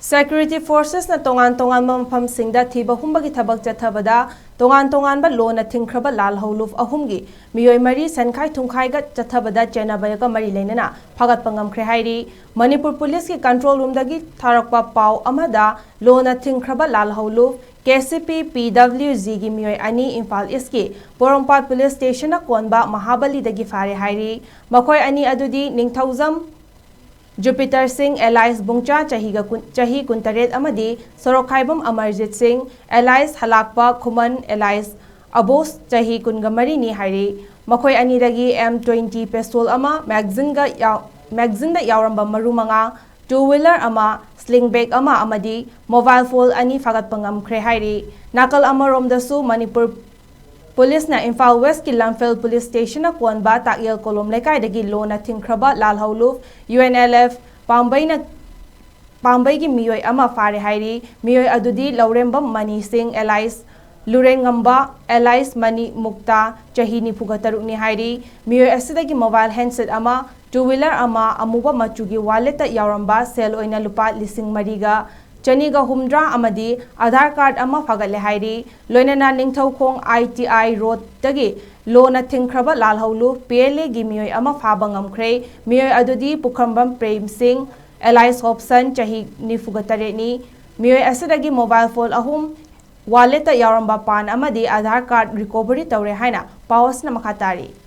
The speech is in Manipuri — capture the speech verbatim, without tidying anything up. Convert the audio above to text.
Security Forcesꯅ ꯇꯣꯉꯥꯟ ꯇꯣꯉꯥꯟꯕ ꯃꯐꯝꯁꯤꯡꯗ ꯊꯤꯕ ꯍꯨꯝꯕꯒꯤ ꯊꯕꯛ ꯆꯠꯊꯕꯗ ꯇꯣꯉꯥꯟ ꯇꯣꯉꯥꯟꯕ ꯂꯣꯟꯅ ꯊꯤꯡꯈ꯭ꯔꯕ ꯂꯥꯜꯍꯧꯂꯨꯞ ꯑꯍꯨꯝꯒꯤ ꯃꯤꯑꯣꯏ ꯃꯔꯤ ꯁꯦꯟꯈꯥꯏ ꯊꯨꯝꯈꯥꯏꯒ ꯆꯠꯊꯕꯗ ꯆꯦꯟꯅꯕꯒ ꯃꯔꯤ ꯂꯩꯅꯅ ꯐꯥꯒꯠꯄ ꯉꯝꯈ꯭ꯔꯦ ꯍꯥꯏꯔꯤ꯫ ꯃꯅꯤꯄꯨꯔ ꯄꯨꯂꯤꯁꯀꯤ ꯀꯟꯇ꯭ꯔꯣꯜ ꯔꯨꯝꯗꯒꯤ ꯊꯥꯔꯛꯄ ꯄꯥꯎ ꯑꯃꯗ ꯂꯣꯟꯅ ꯊꯤꯡꯈ꯭ꯔꯕ ꯂꯥꯜꯍꯧꯂꯨꯞ ꯀꯦ ꯁꯤ ꯄꯤ ꯄꯤ ꯗꯕ꯭ꯂꯤꯎ ꯖꯤꯒꯤ ꯃꯤꯑꯣꯏ ꯑꯅꯤ ꯏꯝꯐꯥꯜ ꯏꯁꯀꯤ ꯄꯣꯔꯣꯝꯄꯥꯠ ꯄꯨꯂꯤꯁ ꯁ꯭ꯇꯦꯁꯟꯅ ꯀꯣꯟꯕ ꯃꯍꯥꯕꯂꯤꯗꯒꯤ ꯐꯥꯔꯦ ꯍꯥꯏꯔꯤ꯫ ꯃꯈꯣꯏ ꯑꯅꯤ ꯑꯗꯨꯗꯤ ꯅꯤꯡꯊꯧꯖꯝ ꯖꯨꯄꯤꯇꯔ ꯁꯤꯡ alias ꯕꯨꯡꯆꯥ ꯆꯍꯤꯒ ꯀꯨꯟ, ꯆꯍꯤ ꯀꯨꯟꯇꯔꯦꯠ ꯑꯃꯗꯤ ꯁꯣꯔꯣꯛꯈꯥꯏꯕꯝ ꯑꯃꯔꯖꯤꯠ ꯁꯤꯡ alias ꯍꯂꯥꯛꯄ ꯈꯨꯃꯟ alias ꯑꯕꯣꯁ ꯆꯍꯤ ꯀꯨꯟꯒ ꯃꯔꯤꯅꯤ ꯍꯥꯏꯔꯤ꯫ ꯃꯈꯣꯏ ꯑꯅꯤꯗꯒꯤ ꯑꯦꯝ ꯇ꯭ꯋꯦꯟꯇꯤ ꯄꯦꯁꯇꯣꯜ ꯑꯃ, ꯃꯦꯒꯖꯤꯟꯒ ꯌꯥꯎ-, ꯃꯦꯒꯖꯤꯟꯗ ꯌꯥꯎꯔꯝꯕ ꯃꯔꯨ ꯃꯉꯥ, ꯇꯨ ꯋꯤꯂꯔ ꯑꯃ, ꯁ꯭ꯂꯤꯡ ꯕꯦꯒ ꯑꯃ ꯑꯃꯗꯤ ꯃꯣꯕꯥꯏꯜ ꯐꯣꯟ ꯑꯅꯤ ꯐꯥꯒꯠꯄ ꯉꯝꯈ꯭ꯔꯦ ꯍꯥꯏꯔꯤ꯫ ꯅꯥꯀꯜ ꯑꯃꯔꯣꯝꯗꯁꯨ ꯃꯅꯤꯄꯨꯔ ꯄꯨꯂꯤꯁꯅ ꯏꯝꯐꯥꯜ ꯋꯦꯁꯀꯤ ꯂꯝꯐꯦꯜ ꯄꯨꯂꯤꯁ ꯁ꯭ꯇꯦꯁꯟꯅ ꯀꯣꯟꯕ ꯇꯥꯛꯌꯦꯜ ꯀꯣꯂꯣꯝ ꯂꯩꯀꯥꯏꯗꯒꯤ ꯂꯣꯟꯅ ꯊꯤꯡꯈ꯭ꯔꯕ ꯂꯥꯜꯍꯧꯂꯨꯞ ꯌꯨ ꯑꯦꯟ ꯑꯦꯜ ꯑꯦꯐ ꯄꯥꯝꯕꯩꯅ, ꯄꯥꯝꯕꯩꯒꯤ ꯃꯤꯑꯣꯏ ꯑꯃ ꯐꯥꯔꯦ ꯍꯥꯏꯔꯤ꯫ ꯃꯤꯑꯣꯏ ꯑꯗꯨꯗꯤ ꯂꯧꯔꯦꯝꯕꯝ ꯃꯅꯤ ꯁꯤꯡ alias ꯂꯨꯔꯦꯡꯉꯝꯕ alias ꯃꯅꯤ ꯃꯨꯛꯇꯥ ꯆꯍꯤ ꯅꯤꯐꯨꯒ ꯇꯔꯨꯛꯅꯤ ꯍꯥꯏꯔꯤ꯫ ꯃꯤꯑꯣꯏ ꯑꯁꯤꯗꯒꯤ ꯃꯣꯕꯥꯏꯜ ꯍꯦꯟꯁꯦꯠ ꯑꯃ, ꯇꯨ ꯋꯤꯂꯔ ꯑꯃ, ꯑꯃꯨꯕ ꯃꯆꯨꯒꯤ ꯋꯥꯂꯦꯠꯇ ꯌꯥꯎꯔꯝꯕ ꯁꯦꯜ ꯑꯣꯏꯅ ꯂꯨꯄꯥ ꯂꯤꯁꯤꯡ ꯃꯔꯤꯒ ꯆꯅꯤꯒ ꯍꯨꯝꯗ꯭ꯔꯥ ꯑꯃꯗꯤ ꯑꯙꯥꯔ ꯀꯥꯔꯗ ꯑꯃ ꯐꯥꯒꯠꯂꯦ ꯍꯥꯏꯔꯤ꯫ ꯂꯣꯏꯅꯅ ꯅꯤꯡꯊꯧꯈꯣꯡ ꯑꯥꯏ ꯇꯤ ꯑꯥꯏ ꯔꯣꯗꯇꯒꯤ ꯂꯣꯟꯅ ꯊꯤꯡꯈ꯭ꯔꯕ ꯂꯥꯜꯍꯧꯂꯨꯞ ꯄꯤ ꯑꯦꯜ ꯑꯦꯒꯤ ꯃꯤꯑꯣꯏ ꯑꯃ ꯐꯥꯕ ꯉꯝꯈ꯭ꯔꯦ꯫ ꯃꯤꯑꯣꯏ ꯑꯗꯨꯗꯤ ꯄꯨꯈ꯭ꯔꯝꯕꯝ ꯄ꯭ꯔꯦꯝ ꯁꯤꯡ alias ꯍꯣꯞꯁꯟ ꯆꯍꯤ ꯅꯤꯐꯨꯒ ꯇꯔꯦꯠꯅꯤ꯫ ꯃꯤꯑꯣꯏ ꯑꯁꯤꯗꯒꯤ ꯃꯣꯕꯥꯏꯜ ꯐꯣꯟ ꯑꯍꯨꯝ, ꯋꯥꯂꯦꯠꯇ ꯌꯥꯎꯔꯝꯕ ꯄꯥꯟ ꯑꯃꯗꯤ ꯑꯙꯥꯔ ꯀꯥꯔꯗ ꯔꯤꯀꯣꯚꯔꯤ ꯇꯧꯔꯦ ꯍꯥꯏꯅ ꯄꯥꯎ ꯑꯁꯤꯅ ꯃꯈꯥ ꯇꯥꯔꯤ꯫